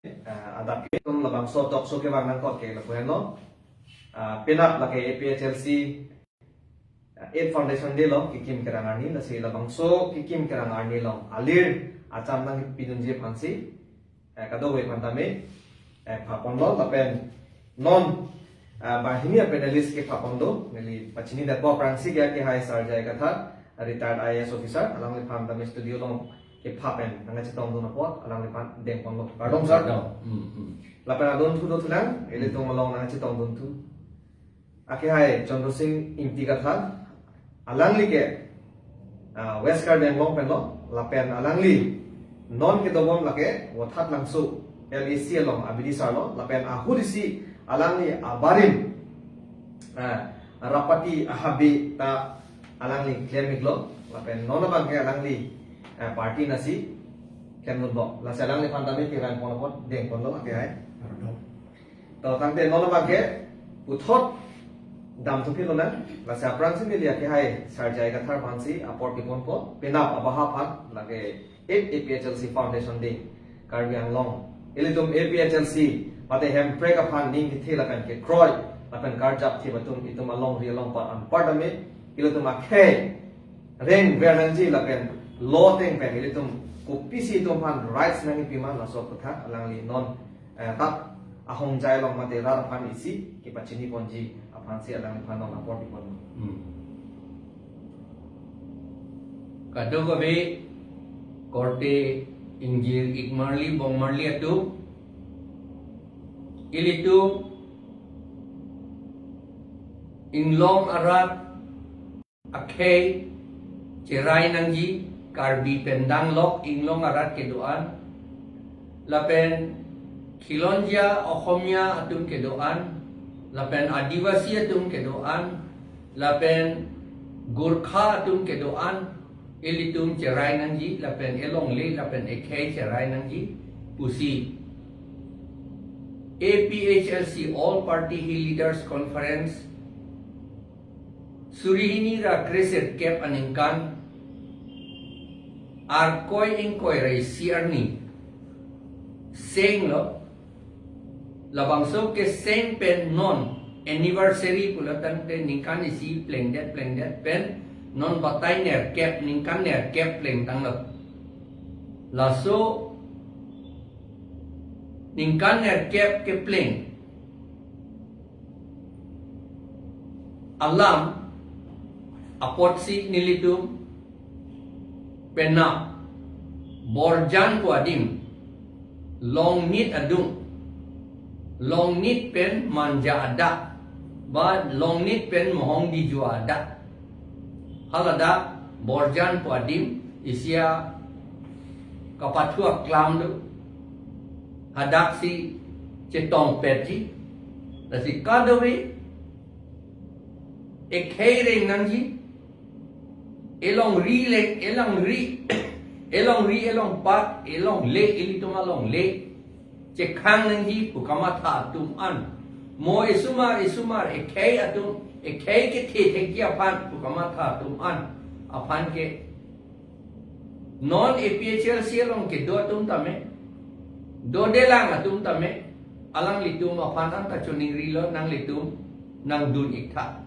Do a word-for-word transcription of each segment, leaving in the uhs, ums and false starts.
Ah, adap ke atum labangso talk show kevang nangkok ke lapu henlo. Ah, penap lake A P H L C, ah, eighth Foundation Day along kekim kerang arni, lasi labangso kekim kerang arni along alir acham nangpidunji aphansi, eh, kadokave aphan tame, eh, phaponlo lapen non, ah, banghini a-panelist ke phaponlo, neli pachini detpo aphrangsi ke akehai Sir J I Kathar, retired I A S officer, alangliphan tame studio along kepha pen nangkachetongdun apot alangliphan dengponlo. Kardom, sir. Kardom. Hmm, hmm. Lapen adon thu do thulang, ilitum along nangkachetongdun thu. Akehai Chandra Sing Ingti Kathar, alangli ke, ah, West Karbi Anglong penlo, lapen alangli non kedobom lake Vothatlangso L A C along abidisarlo, lapen ahut isi alangli abarim, ah, Rapati ahabi ta alangli klem-iklo, lapen non abang ke alangli, eh, party nasi klemdunbom. Lasi alangliphan tame kevangpon apot dengponlo akehai. Kardom. To tangte non abang ke puthot damthu philonang, lasi aphrangsi neli akehai Sir J I Kathar aphansi apor piponpo, penap abaha aphan lake eighth A P H L C Foundation Day, Karbi Anglong, ilitum A P H L C mate Hemprek aphan ning kethe lapen kekroi lapen karjap thip atum itum alongri alongpat anpar tame ilitum akhei rengver nangji lapen law ateng pen ilitum kopisi itum aphan rights nangkipima, laso aputhak alangli non, eh, rat ahongjai along mate rat aphan isi kepachiniponji aphansi alangliphan non apor pipon. Hmm. Kadokave korte ingjir-ik marli bong marli atum, ilitum inglong arat akhei cherai nangji, Karbi pen danglok inglong arat kedo-an, lapen Khilonjia Oxomiya atum kedo-an, lapen Adivasi atum kedo-an, lapen Gorkha atum kedo-an, ilitum cherai nangji, lapen elongle lapen ekhei cherai nangji pusi A P H L C, All Party Hill Leaders Conference, suri hini ra kresirkep aningkan Arkoi ingkoi ra isi arni senglo. Labangso keseng pen non anniversary pulo tangte ningkan isi plengdet plengdet pen non batai nerkep, ningkan nerkep plengtanglo. Laso ningkan nerkep kepleng alam apotsi nelitum penap Borjan pu adim Longnit adung, Longnit pen Manja adak, ba Longnit pen Mohong Dijua adak, haladak Borjan pu adim isi a kapathu aklam do, hadaksi chetongpetji, lasi kadokave ekhei reng nangji, elongri le, elongri, elongri, elongpat, elongle, ilitum alongle chekhang nangji pu kamatha atum an, mo esomar esomar ekhei atum, ekhei kethe thekji aphan pu kamatha atum an aphan ke non A P H L C along kedo atum tame, dodelang atum tame, alanglitum aphan anta choningrilo, nanglitum nangdun-iktha.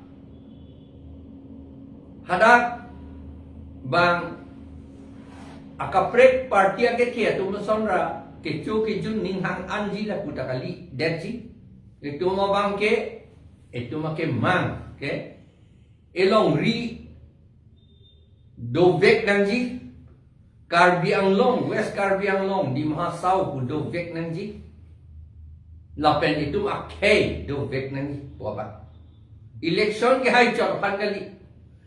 Hadak bang akaprek party akethe atum ason ra kecho kejun ninghang anji lapu ta kalidetji. Itum abang ke, itum akemang ke, elongri dovek nangji, Karbi Anglong, West Karbi Anglong, Dima Hasao pu dovek nangji, lapen itum akhei dovek nangji pu abang. Election ke hai chot aphan kali.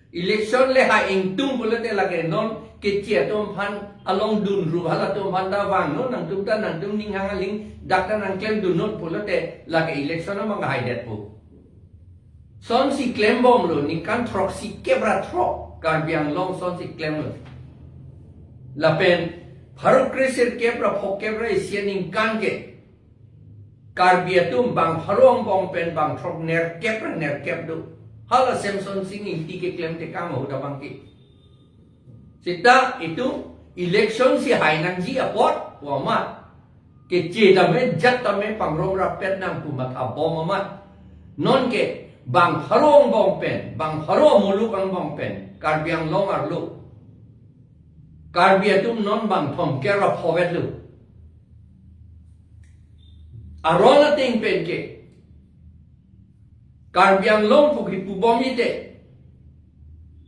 Election le hai ingtung pulote lake non keche atum aphan along dunrup halatum aphan ta vangnon, nangtum ta nangtum ninghang aling dak ta nangklemdunnon pulote lake election amang haidetpo. Sonsi klembomlo, ningkan throksikep ra throk Karbi Anglong sonsi klemlo. Lapen pharo kresirkep ra phokep ra isi aningkan ke Karbi atum bang pharo angbong pen bang throknerkep ra nerkep do. Hala Semson Sing Ingti keklem tekang ahut abang ke. Seta itum election si hai nangji apot pu amat keche tame jat tame pangrum rapet nang pu matha bom amat. Non ke bang pharo angbong pen, bang pharo muluk angbong pen, Karbi Anglong arlo Karbi atum non bang thomkep ra pho vetlo. Aron ateng pen ke Karbi Anglong pu kipu bom ite,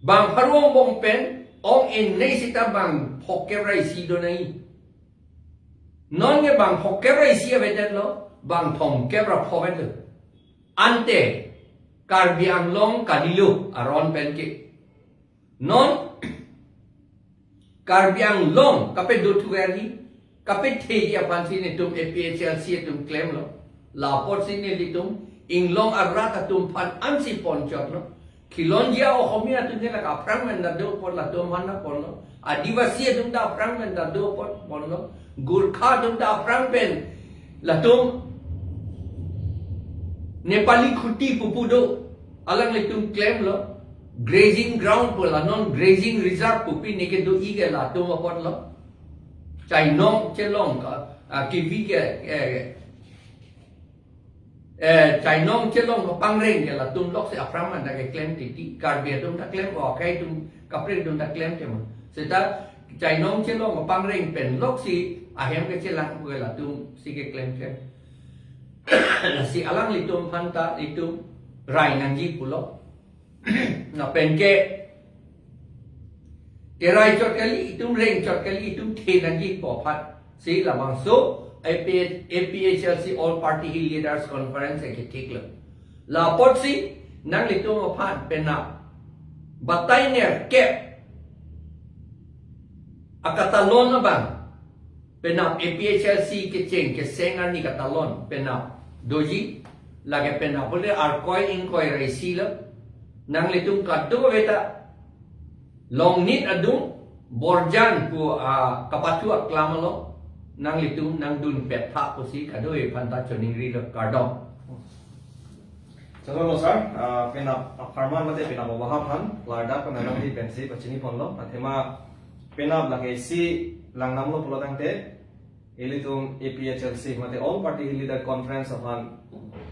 bang pharo angbong pen ong-e nei sita bang phokep ra isi do nai. Non ke bang phokep ra isi avedet lo, bang thomkep ra pho vetlo. Ante Karbi Anglong kalilo aron pen ke. Non Karbi Anglong kapedo thuver hi, kapethe hi aphan si netum A P H L C atum klemlo. La apot si nelitum inglong arat atum aphan ansi ponchotlo. Khilonjia Ohomia atum ke la aphrang pen ta do apot latum aphan ta ponlo. Adivasi atum ta aphrang pen ta do apot ponlo. Gurkha atum ta aphrang pen latum Nepali khuti pupu do, alanglitum klemlo. Grazing ground pu la non grazing reserve pu pini kedo-i ke latum apotlo. Chainong chelong ka, ah, kivi ke, eh, eh, chainong chelong kapangreng ke latum lok si aphrang pen ta keklem titi, Karbi atum ta klem, o akai atum kaprek atum ta klem tema. Seta chainong chelong kapangreng pen lok si ahem kechelang pu ke latum si keklem klem. Lasi alanglitum aphan ta itum rai nangji pulo. Lapen ke kerai chot kali, itum reng chot kali, itum the nangji pu aphan si labangso A P, A P H L C All Party Hill Leaders Conference ke thiklo. La apot si nanglitum aphan penap batai nerkep akatalon abang, penap A P H L C kecheng keseng arni katalon penap doji, lake penap pule arkoi ingkoi ra isi lo. Nanglitum kadokave ta Longnit adung Borjan pu, ah, kapathu aklam along nanglitum nangdun pet tha pusi kadokave aphan ta choningrilo, kardom. Chalo lo sir, ah, penap apharman mate penap abahap aphan larda pen alangli pensi pachini ponlo. Athema penap lake isi langdamlo pulo tangte, ilitum A P H L C mate All Party Leader Conference aphan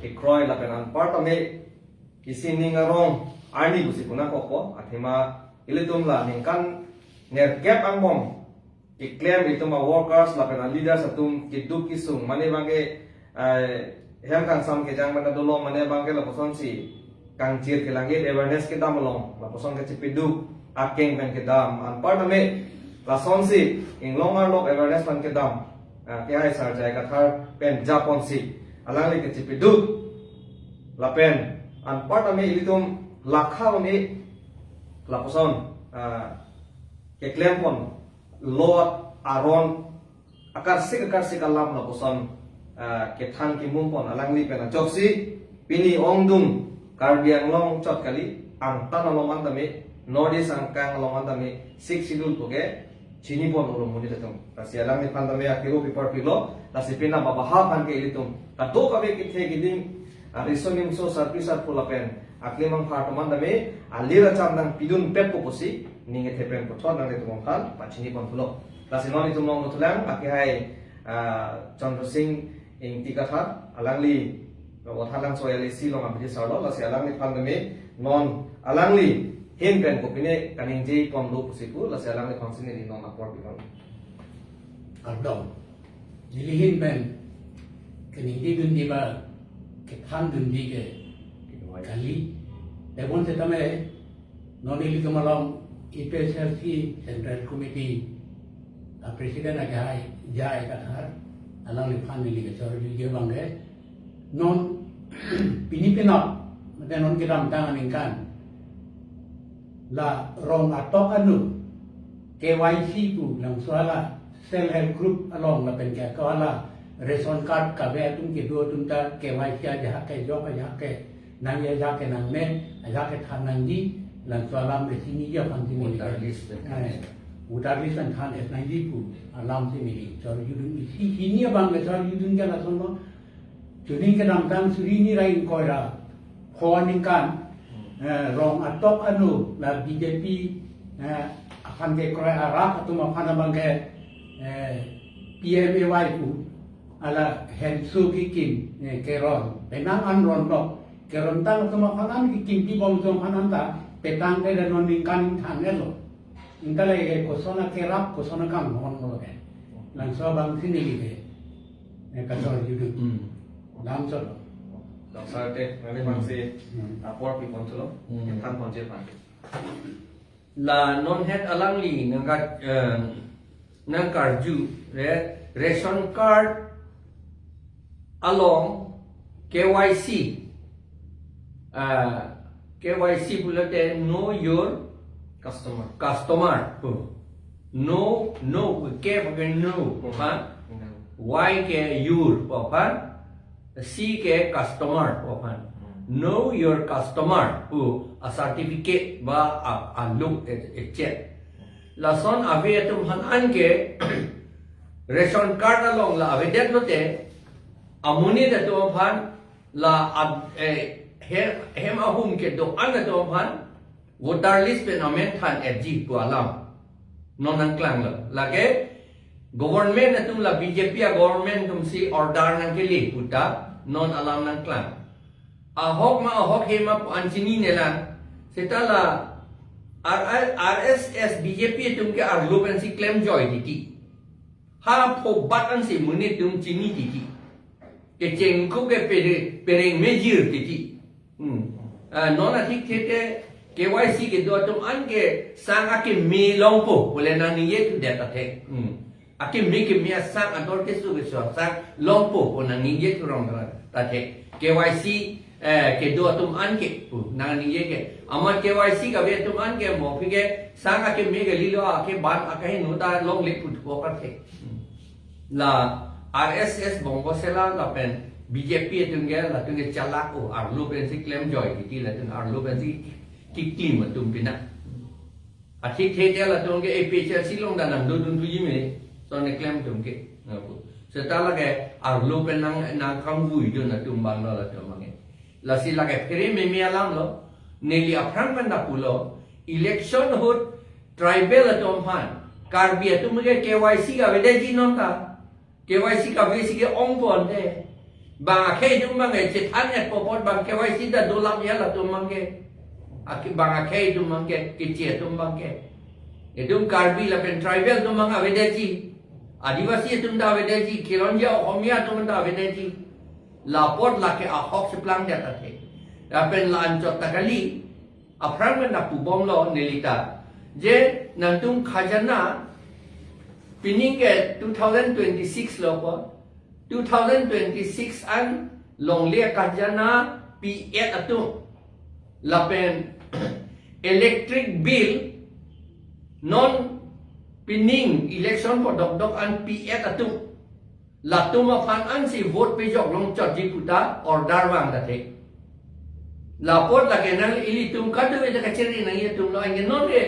kekroi lapen anparta me kisi ning arong arni pusi puna kokpo. Athema ilitum la ningkan nerkep angbong keklem, itum a-workers lapen a-leaders atum keduk kesung, mane abangke, eh, hem kangsam kejang pen ta dolo, mane abangke lapuson si kangchir kelangit awareness kedam along, lapuson kachepeduk akeng pen kedam, anparta me lasonsi inglong arlo awareness pen kedam, ah, kehai Sar J I Kathar pen japonsi alangli kachepeduk lapen anparta me ilitum lakha me lapuson, ah, keklem pon, lo aron akarsik akarsik alam lapuson, ah, kethan kemung pon alangli pen ajoksi pini ongdung Karbi Anglong chot kali, angtan along an tame, North East angkang along an tame Sixth Schedule puke chini pon urum monit atum. Lasi alangliphan tame akiro pipar pilo, lasi penap abahap aphan ke ilitum kadokave kethe keding, ah, riso nimso sarpi sarpo lapen aklimang phar atum an tame alir acham nangpidun pet po pusi ning kethe pen puthot nanglitum aphan pachini pon pulo. Lasi non itum long nuthulang akehai, ah, Chandra Sing Ingti Kathar, alangli Vothatlangso L A C along abidi sarlo, lasi alangliphan tame non alangli ahin pen kopine kaningje ponlo pusi pu, lasi alangliphan si neli non apor pipon. Kardom. Neli ahin pen kaningje dunji ba kethan dunji ke kali. Tebon setame non ilitum along A P H L C Central Committee a-President akehai J I Kathar, alangliphan neli kachorjuji abangke, non pini penap mate non kedamtang aningkan la rong atok anu K Y C pu, labangso hala self help group along lapen ke ako hala ration card kave atum kedo atum ta K Y C ajahak ke, job ajahak ke nangji, ajahak ke nangme, ajahak ke than nangji, labangso alam ke chiniji aphan si neli, voter list, eh, voter list pen than es nangji pu alam si neli chorjudun, isi hini abang ke chorjudun ke lason lo. Chuning kedamtang suri hini ra ingkoi ra pho aningkan, eh, rong atok anu la B J P, eh, aphan kekroi arat atum aphan abangke, eh, P M A Y pu Ala hensu kikim, eh, keron. Penang an ronlok. Keron tang atum aphan an kikim kibom atum aphan an ta petang te non ningkan ingthan elo. Ingta lagi ke koson akerap, koson akam hon lo ke. Langso abang sini lagi ke. Eh, kasar juga. Hmm. Langso. Doktor te, nanti bangsi Hmm. apor pi ponchelo, Hmm. than ponche pan. La non het alangli nangka, eh, nangkarju re, ration card along K Y C, ah, K Y C pulote know your Customer. customer. Pu. Know, know, K ke know, pu aphan. Hmm. Y ke your, pu aphan. C ke customer, pu aphan. Hmm. Know your customer, pu a certificate ba a, a look et, et cetera. Lason ave atum aphan an ke ration card along la avedet lote amonit atum aphan la ab-, eh, he-, hem ahum kedo-an atum aphan voter list pen amen than etji pu alam non nangklanglo. Lake government atum la B J P a government atumsi order nangkele puta non alam nangklang. Ahok ma ahok he ma pu an chininelang. Seta la R I, R S S B J P atum ke arlo pensi klemjoi titi. Ha phobat ansi monit atum chini titi. Kechengkuk ke pere-, pereng mejir titi. Hmm. Ah, non athik thete K Y C kedo atum an ke sang akeme longpo pule nangningje thudet athe. Hmm. Akeme keme asang ador keso keso asang longpo pu nangningje thurong ta the. K Y C, eh, kedo atum an ke pu nangningje ke. Amat K Y C kave atum an ke mo aphi ke sang akeme kalilo, ake ban akaheno ta longle pu thupo ka the. Hmm. La R S S bongko sela lapen B J P atum ke latum ke chalak o arlo pensi klemjoi titi latum arlo pensi kiklim atum pina. Athik thete latum ke A P H L C along ta nangdodun thuji me, son keklem atum ke. Ngapu. Seta lake arlo pen nang, nangkangvuidun atum abang lo latum abang ke. Lasi lake phere meme alam lo, neli aphrang pen ta pulo, election ahut tribal atum aphan, Karbi atum ke K Y C kavedetji non ta, K Y C kavesi ke ongpon te. Bang akhei atum abang ke chethan etpo apot bang K Y C ta dolap ya latum abang ke. Aki bang akhei atum abang ke, Keche atum abang ke. Itum Karbi lapen tribal atum abang avedetji. Adivasi atum ta avedetji, Khilonjia Okhomia atum ta avedetji. La apot lake ahok cheplangdet athe. Lapen la anchot ta kali, aphrang pen ta pubomlo neli ta. Je nangtum khajana pining ke two thousand twenty-six lo ko. Two thousand twenty-six an longle khajana pi-et atum. Lapen electric bill non pining election apor dokdok an pi-et atum. Latum aphan ansi vote pejok longchotji puta order vang ta the. La apot lake nang ilitum kadokave ta kachiri nangji atum lo, anke non ke,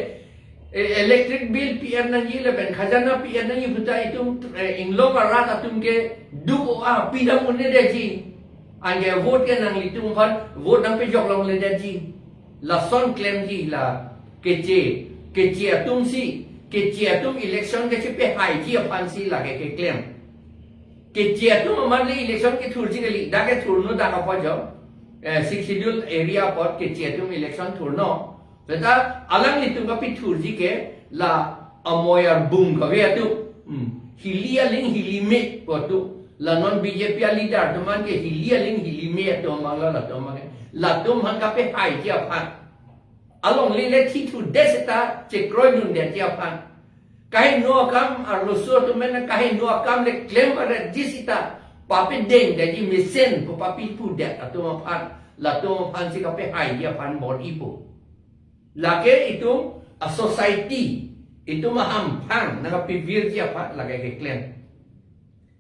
eh, electric bill pi-et nangji lapen khajana pi-et nangji puta itum, eh, inglong arat atum keduk o-a pidam un-edetji. Anke vote ke nanglitum aphan vote nangpejok longledetji. Lason klemji la Keche, Keche atumsi, Keche atum election kechepehaiji aphansi lake keklem. Keche atum amat le election kethurji kali, dak kethurno dak apot jo. Eh, Sixth Schedule area apot Keche atum election thurno. Seta alanglitum kapethurji ke la amoi arbung kave atum. Hmm. Hili aling hili me pu atum. La non B J P a leader atum an ke hili aling hili me atum abang lo latum abang ke. Latum aphan kapehaiji aphan. Alongle le thithudet seta chekroidundetji aphan. Kaheno akam arloso atum men kaheno akam le klem paretji seta papedengdetji mesen pu papipudet atum aphan. Latum aphansi kapehaiji aphan bor-ipo. Lake itum a society, itum ahamphang nangkapivirji aphan lake keklem.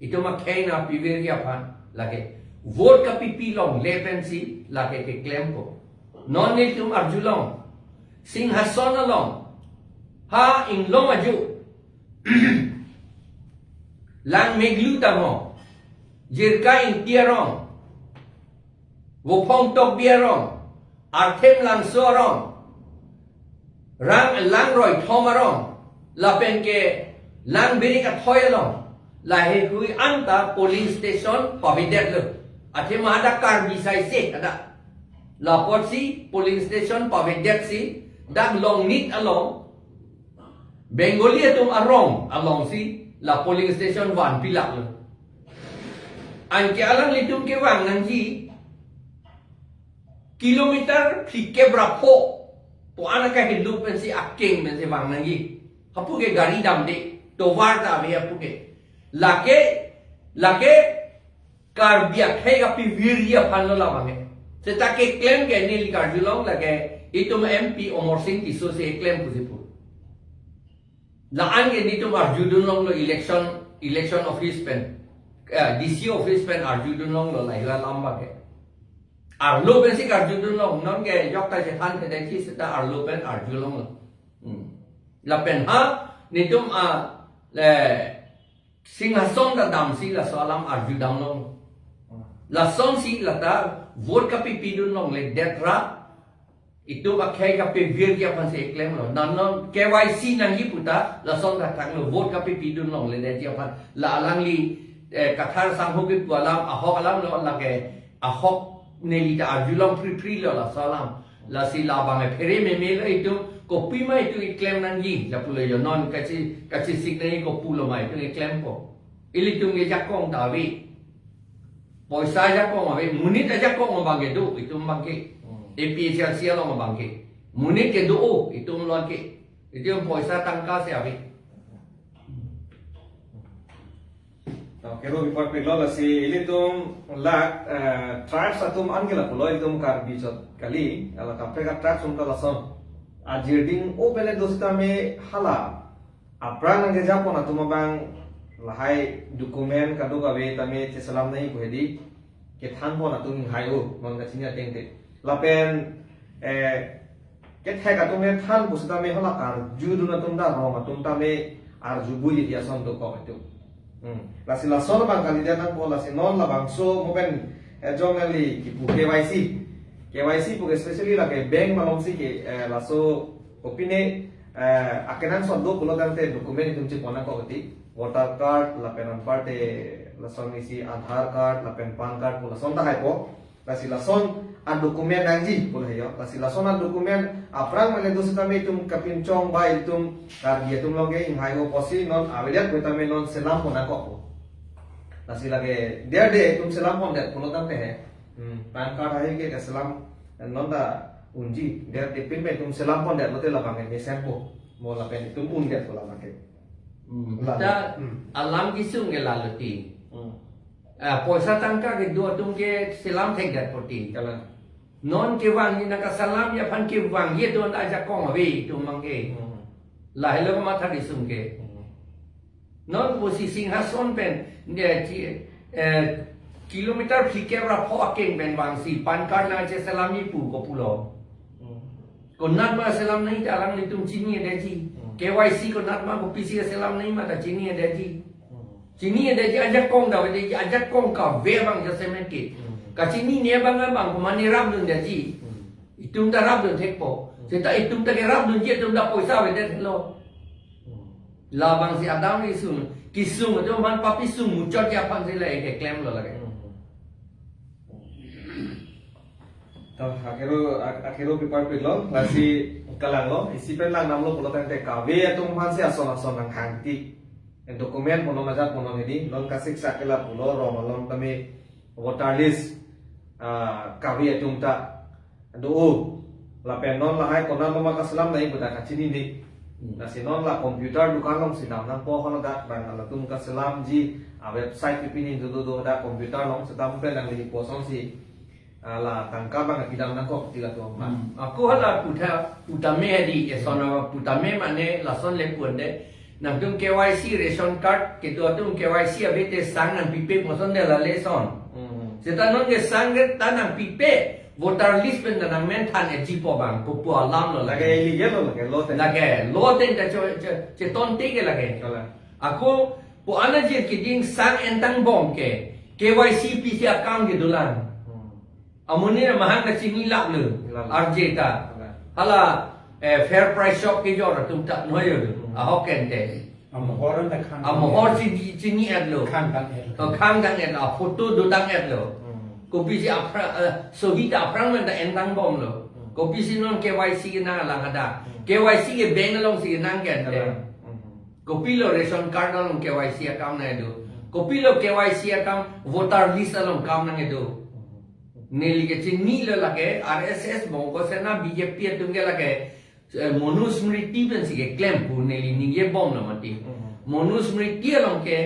Itum akhei nangpivirji aphan lake vote kapipi longle pensi lake keklempo. Non itum arjulong, Singhason along, ha inglong aju, Langmeglu tamo, Jirka Ingti arong, Vophong Tokbi arong, Arthem Langso arong, Rang Lang Roithom arong, lapen ke Lang Birik Athoi along, Laheihui anta polling station pavedetlo. Athema hadak Karbi saise hadak. Lapotsi polling station pavedetsi dak Longnit along, Bengali atum arong alongsi la polling station vanpilaklo. Anke alanglitum kevang nangji kilometer phlikep ra pho pu an akehingno pensi akeng pensi vang nangji. Hapu ke gari damde, tovar ta ave hapu ke. Lake, lake Karbi akhei kapevirji aphanlo labang ke. Seta keklem ke neli karjulong, lake itum M P Amarsing Tisso si eklem pusi pu. La-an ke netum arjudunlonglo election, election office pen, eh, D C office pen arjudunlonglo lahei alam abang ke. Arlo pensi karjudunlong, non ke jokta chethanthedetji seta arlo pen arjulonglo. Hmm. Lapen ha, netum a, le, Singhason ta damsi laso alam arjudamlong. Lasonsi lata vote kapepidunlongledet ra, itum akhei kapevirji aphansi eklemlo. Non non K Y C nangji puta lason thakthaktlo, vote kapepidunlongledetji aphan. La alangli, eh, Kathar sangho kepu alam, ahok alamlo lake, ahok neli ta arjulong phriphri lo laso alam. Lasi labang ephere memelo itum, kopima itum eklem nangji, lapulo yo non kachi, kachesik nangji kopuloma itum eklempo. Ilitum ke ajakong ta ave. Poisa ajakong ave, monit ajakong abang ke do, itum abang ke. Hmm. A P H L C along abang ke. Monit ke do, o, itum along ke. Itum poisa tangka si ave. Oke, ro report pik lo, lasi ilitum la, eh, tribes atum an ke lapulo, ilitum Karbi chot kali, hala kaprek a tribes atum ta lason. Ajirding o pele do sitame hala aphrang nangkejapon atum abang lahai document kadokave tame cheselam nangji pu hedi kethanpon atum inghai-o, non kachini ateng te. Lapen, eh, kethek atum ne than pusitame hala karjudun atum ta rong atum tame arjubuji ason dokok atum. Hmm. Lasi lason abang kalidet nangpo, lasi non labangso mo pen, eh, jong neli kipu K Y C. K Y C pu ke especially lake bank malomsi ke, eh, laso kopine, eh, akenangsot do pulo tangte document itum chepon nangkok ti. Voter card, lapen anparte lason isi Aadhaar card, lapen PAN card pu lason ta haipo. Lasi lason a document nangji pu la yo. Lasi lason a document aphrang mele do sitame itum kapinchong ba itum Karbi atum along ke inghai-o pusi non avedet pu tame non selampon nangkok. Lasi lake der de itum selampondet pulo tangte he. Hmm, PAN card hai ke keselam non ta unji. Der de pin pen itum selampondet lote labang ke mesenpo. Mo lapen itum undet pu labang ke. Hmm. La, ta hmm. Alam kesung ke lalo ti. Hmm. Ah, poisa tangka kedo atum ke selam thekdet poti. Kalang. Non kevangji nangkaselamji aphan kevangji atum ajakong ave itum abang ke. Hmm. Lahelo matha kesung ke. Hmm. Non pusi Singhason pen, ne, chi, eh, kilometer phlikep ra pho akeng pen vangsi PAN card nangcheselamji pu kopulo. Hmm. Konat ma selam nangji ta alanglitum chinidetji. Hmm. K Y C konat ma kopisi selam nangji ma ta chinidetji. Hmm. Chinidetji, ajakong ta avedetji, ajakong kave abang jasemet ke. Hmm. Kachinine abang abang komatne rapdundetji. Hmm. Itum ta rapdun thekpo. Hmm. Seta itum ta kerapdunji atum ta poisa avedetlo. Hmm. Labangsi adam kesung, kesung atum aphan papisung muchotji aphansi la ekeklemlo lake. Hmm. To, akhiro, ak-, akhiro paper pik lo, lasi kalanglo, isi pen lang namlo pulo tangte kave atum aphansi ason ason nanghangti. Document punon ajat punon hedi, non kasiksak ke lapulo, rong malom tame voter list, ah, kave atum ta do-o. Lapen non lahai konat ma kaselam nangji pu ta kachinine. Hmm. Lasi non la computer dukan alongsi dam nangpo, haladak abang latum kaselamji a website pipini do do do dak computer along seta mo pen nangli poson si, ah, la tangka abang pidam nangkok ti latum aphan. Hmm. Ako hala putha, putame hedi, eson putame mane lason le puonde. Nangtum K Y C ration card, kedo atum K Y C ave te sang nangpipe puson de la lason. Hmm. Seta non ke sang ke ta nangpipe, voter list pen ta nangmenthan eji pu abang, kopu alamlo Lake lake. Illegal lo lake, lo te. Lake, lo te ta cho, cho, chetonte ke lake. Kalang. Ako, pu ana je keding sang entang bom ke, K Y C pisi account kedolang. Hmm. Amonit amahang kachinilaplo, Lalo. R J ta. Lalo. Hala, eh, fair price shop kejor atum ta noyo do. Hmm. Ahok kente. Amohor anta khang. Amohor chini chini etlo. Khang tang etlo. Oh, khang tang etlo. Photo do tang etlo. Hmm. Kopisi aphrang, eh, sohi ta aphrang men ta en tang bomlo. Hmm. Kopisi non K Y C kenang alang ada. Hmm. K Y C ke bank alongsi kenang ke ante. Hmm. Kopilo ration card along K Y C akam nangkedo. Kopilo K Y C akam voter list along kam nangkedo. Neli kechinilo lake R S S, Bongo Sena, B J P atum ke lake, eh, Manusmriti pensi keklem pu neli ningjebomlo mati. Mhm. Manusmriti along ke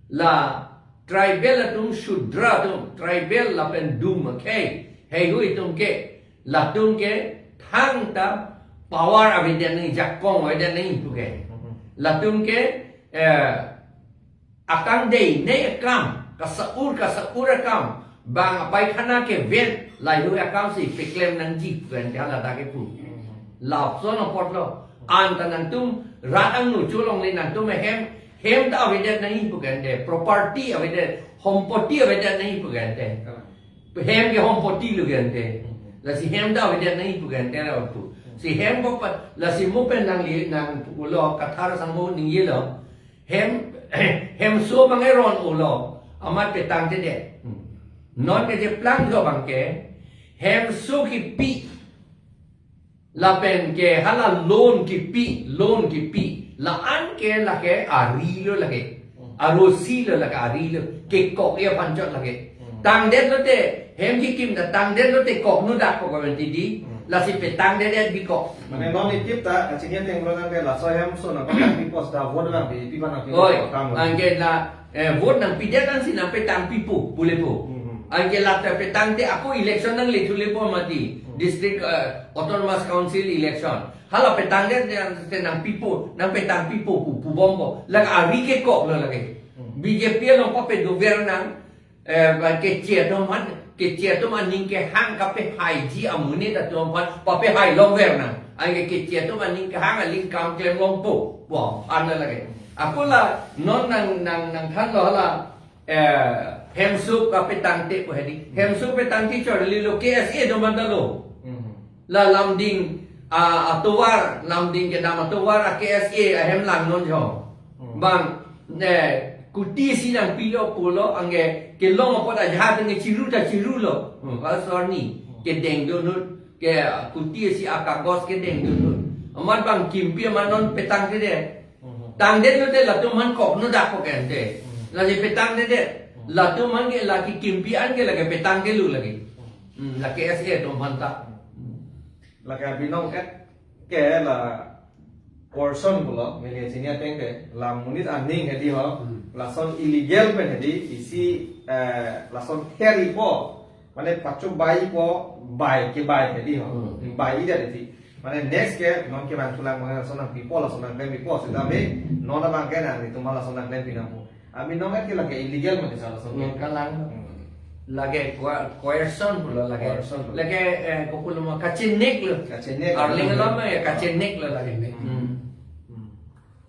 la tribal atum, Shudra atum, tribal lapen dum akhei heihui atum ke, latum ke thangta power avedet nangji, jakong avedet nangji pu ke. Mhm. Latum ke, eh, akangdei ne akam, kasa-ur kasa-ur akam, bang apaikhana kevet, laheihui akamsi peklem nangji pu ante hala ta kepu. Lapuson apotlo, anta nangtum rat angno cholongle nangtum hem, hem ta avedet nangji pu ke ante, property avedet, hompoti avedet nangji pu ke ante. Hem ke hompoti lo ke ante. Lasi hem ta avedet nangji pu ke ante lapu. Si hem ko pa, lasi mo pen nangli nangpulo, Kathar asangho ningjelo. Hem, hemso bang eron olo, amat petangtedet. Non kejeplang do bang ke, hemso kipi, lapen ke hala loan kipi, loan kipi, la-an ke lake arilo lake, arosi lo lake, arilo, kekok ya panchot lake. Tangdetlo te, hem kikim ta tangdetlo te kok nu dak ko kawenti di, lasi petangtedet bikok. Mane non itip ta, kachingki ateng lo nang ke laso hemso nang petang pipos ta vote nangpi, pi ba nangpi. Oi, tang. Anke la, eh, vote nangpidet ansi nangpetangpipo, pulepo. Mhm. Anke la ta petangte ako election nangle thulepo mati. Mhm. District, eh, Autonomous Council election. Hala petangte nangpipo, nangpetangpipo, pu, pubompo. Lake ari kekok lo lake. Mhm. B J P along papedover nang, eh, ba keche atum aphan, keche atum aning kehang kapehaiji amonit atum aphan, papehai longver nang. Anke keche atum aning kehang aling kam klem longpo. Wah, ana lake. Ako la non nang, nang, nangthanlo hala, eh, hemso kapetangte pu hedi. Hemso petangte chorli lo, K S A do mandalo. Mhm. La Lumding, ah, atovar, Lumding kedam atovar, a K S A ahem langnon jo. Hmm. Bang, eh, kuti si nangpilo pulo, anke kelong apot ajahak nge chiru ta chirulo. Hmm, kasorni, kedengdunhut, ke, ah, kuti si akagos kedengdunhut. Amat bang kimpi amat non petangtedet. Mhm. Tangdetlo te latum aphan kok nu dak ko ke ante. Mhm. Lasi petangtedet. Mhm. Latum aphan ke lake kimpi an ke lake petangtelo lake. Hmm, lake S A atum aphan ta. Lake abinong et ke la coercion pulo, neli chini ateng ke, la monit aning hedi ho, Hmm. lason illegal pen hedi, isi, eh, lason theripo, mane pacho baipo, bai ke bai hedi ho, Hmm. bai ida hedi. Mane next ke, non ke bang tulang mane lason nangpipo, lason nangklempipo, seta me, non abang ke nang, itum lason nangklempi nangpo. Abinong et ke lake illegal mati salah satu. Nang kalang. Hmm. Lake coer-, coercion pulo lake. Coercion pulo. Lake, eh, kopulo ma kachenek lo. Kachenek. Arling alam ya kachenek lo lake. Hmm. Hmm. Hmm.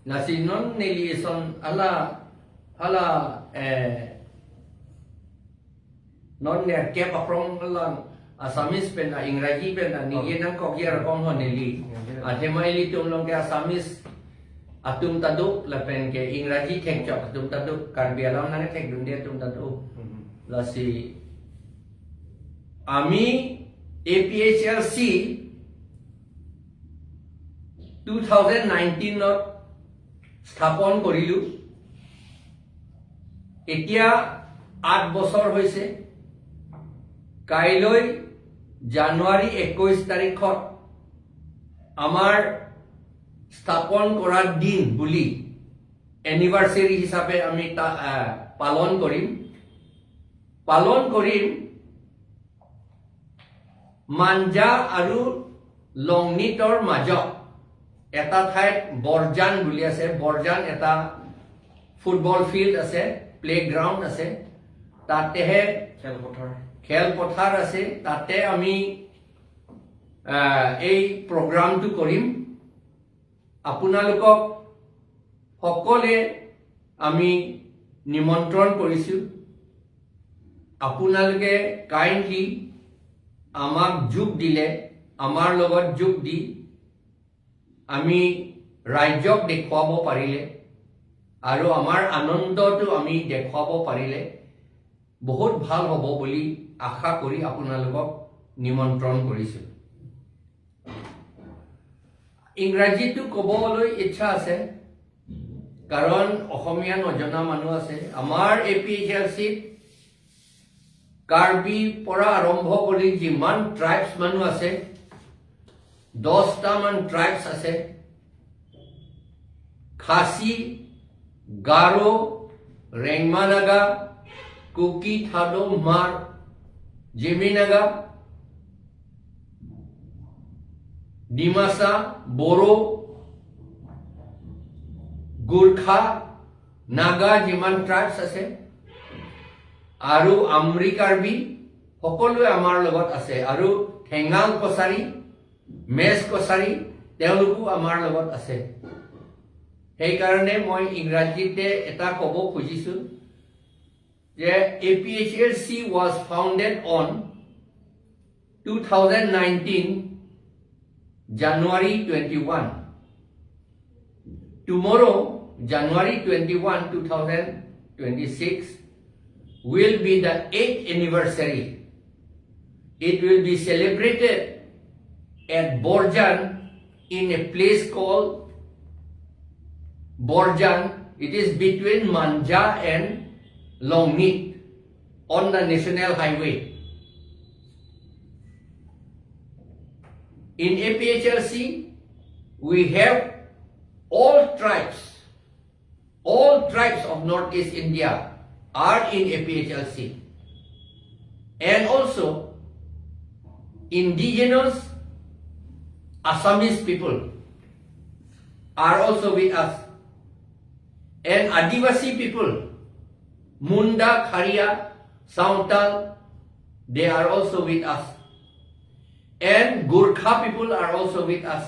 Lasi non neli son hala, hala, eh, non nerkep aphrang lang Assamese pen, ah, Ingraji pen, ah, ningje nangkok ya rakong ho neli. Ningje. Athema ilitum along ke Assamese atum ta do, lapen ke Ingraji thekchok atum ta do, Karbi alam nangthekdunde atum ta do. Mhm. Lasi, আমি A P H L C two thousand নাইনটিনত স্থাপন কৰিলো। এতিয়া আঠ বছৰ হৈছে। কাইলৈ জানুৱাৰী একৈশ তাৰিখত আমাৰ স্থাপন কৰাৰ দিন বুলি এনিভাৰ্চাৰী হিচাপে আমি তা-, আহ, পালন কৰিম। পালন কৰিম মাঞ্জা আৰু লংনিতৰ মাজত এটা ঠাইত বৰজান বুলি আছে। বৰজান এটা ফুটবল ফিল্ড আছে, প্লেগ্ৰাউণ্ড আছে, তাতেহে খেলপথাৰ। খেলপথাৰ আছে। তাতে আমি, আহ, এই প্ৰগ্ৰামটো কৰিম। আপোনালোকক সকলোৱে আমি নিমন্ত্ৰণ কৰিছোঁ। আপোনালোকে কাইণ্ডলি আমাক যোগ দিলে, আমাৰ লগত যোগ দি আমি ৰাইজক দেখুৱাব পাৰিলে আৰু আমাৰ আনন্দটো আমি দেখুৱাব পাৰিলে বহুত ভাল হ'ব বুলি আশা কৰি আপোনালোকক নিমন্ত্ৰণ কৰিছোঁ। ইংৰাজীটো ক'বলৈ ইচ্ছা আছে, কাৰণ অসমীয়া নজনা মানুহ আছে। আমাৰ এ পি এইচ এল চিত কাৰ্বিৰ পৰা আৰম্ভ কৰি যিমান ট্ৰাইবছ মানুহ আছে, দহটামান ট্ৰাইবছ আছে। খাচী, গাৰো, ৰেংমা নাগা, কুকি, থাডৌ, হমাৰ, জেমি নাগা, ডিমাচা, বড়ো, গোৰ্খা, নাগা, যিমান ট্ৰাইবছ আছে, আৰু আমৰি কাৰ্বি, সকলোৱে আমাৰ লগত আছে। আৰু ঠেঙাল কছাৰী, মেচ কছাৰী, তেওঁলোকো আমাৰ লগত আছে। সেইকাৰণে মই ইংৰাজীতে এটা ক'ব খুজিছোঁ যে A P H L C was founded on two thousand nineteen January twenty-one. Tomorrow, January twenty-one, two thousand twenty-six, will be the eighth anniversary. It will be celebrated at Borjan in a place called Borjan. It is between Manja and Longnit on the national highway. In A P H L C, we have all tribes, all tribes of Northeast India are in A P H L C. And also, indigenous Assamese people are also with us. And Adivasi people, Munda, Kharia, Santal, they are also with us. And Gorkha people are also with us.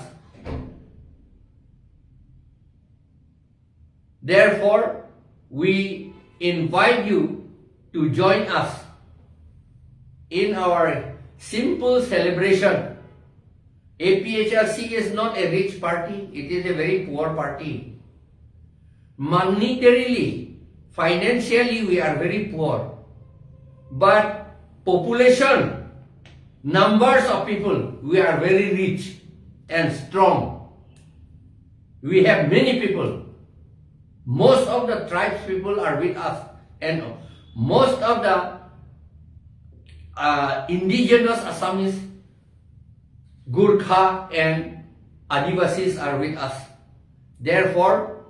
Therefore, we invite you to join us in our simple celebration. A P H L C is not a rich party, it is a very poor party. Monetarily, financially, we are very poor. But population, numbers of people, we are very rich and strong. We have many people. Most of the tribes people are with us, and most of the uh, indigenous Assamese, Gorkha and Adivasis are with us. Therefore,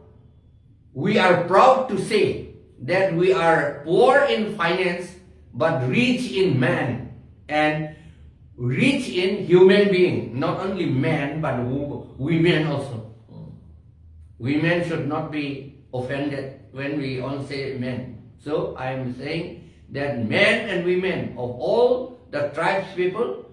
we are proud to say that we are poor in finance but rich in man and rich in human being. Not only men but wo- women also. Women should not be offended when we all say men. So I am saying that men and women of all the tribes people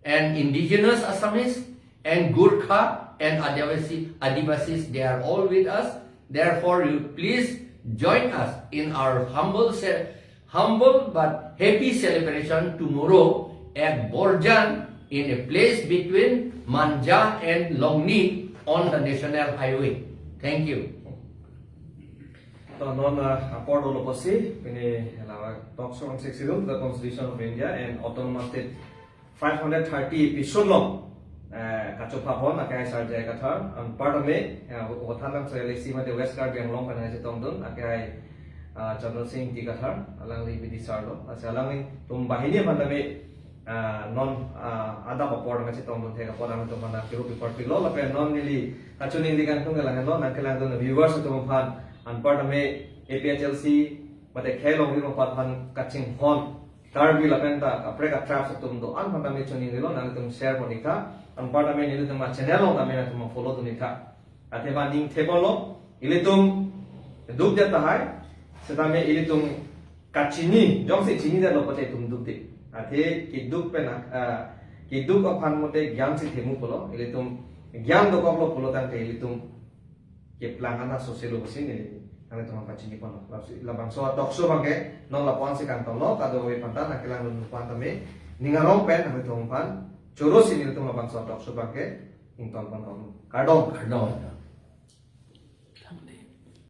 and indigenous Assamese and Gorkha and Adivasi, Adivasis, they are all with us. Therefore, you please join us in our humble, ce- humble but happy celebration tomorrow at Borjan in a place between Manja and Longnit on the national highway. Thank you. To non, ah, apor dolo pusi, pini la talk show on Sixth Schedule, the Constitution of India and Autonomous State five hundred thirty episode along, eh, kachopha pon akai Sir J I Kathar, anpar tame, eh, Hokathan lang so L A C mate West Karbi Anglong pen nangchetongdun akai, ah, Chandra Sing Ingti Kathar, alangli bidi sir lo, lasi alanglitum banghini aphan tame, ah, non, ah, adap apor nangchetongdun thek apor nangtum aphan kiru pipar pilo, lapen non neli kachiningri kangtung ke lahenlo, nangkelangdun viewers atum aphan, anpar tame A P H L C mate khei longri longpat aphan kachinghon Karbi lapen ta kaprek ka tribes atum do-an aphan tame chiningrilo, nangtum share pon-iktha, anpar tame nelitum a-channel along tame nangtum follow dun-iktha. Athema ning thebolo, ilitum dukdet tahai, setame ilitum kachini, jongsi chinidetlo pute itum dukde. Athe keduk pen, ah, keduk aphan mate gyan si themu pulo, ilitum gyan dokoklo pulo tangte ilitum keplang ana soselo pusi neli nanglitum aphan pachini ponlo. Lasi labangso talk show abangke non lapu-an si kangtonlo, kadokave aphan ta nangkelangdun aphan tame ning arong pen nanglitum aphan choro si nelitum labangso talk show abangke ington ponlo. Kardom. Kardom.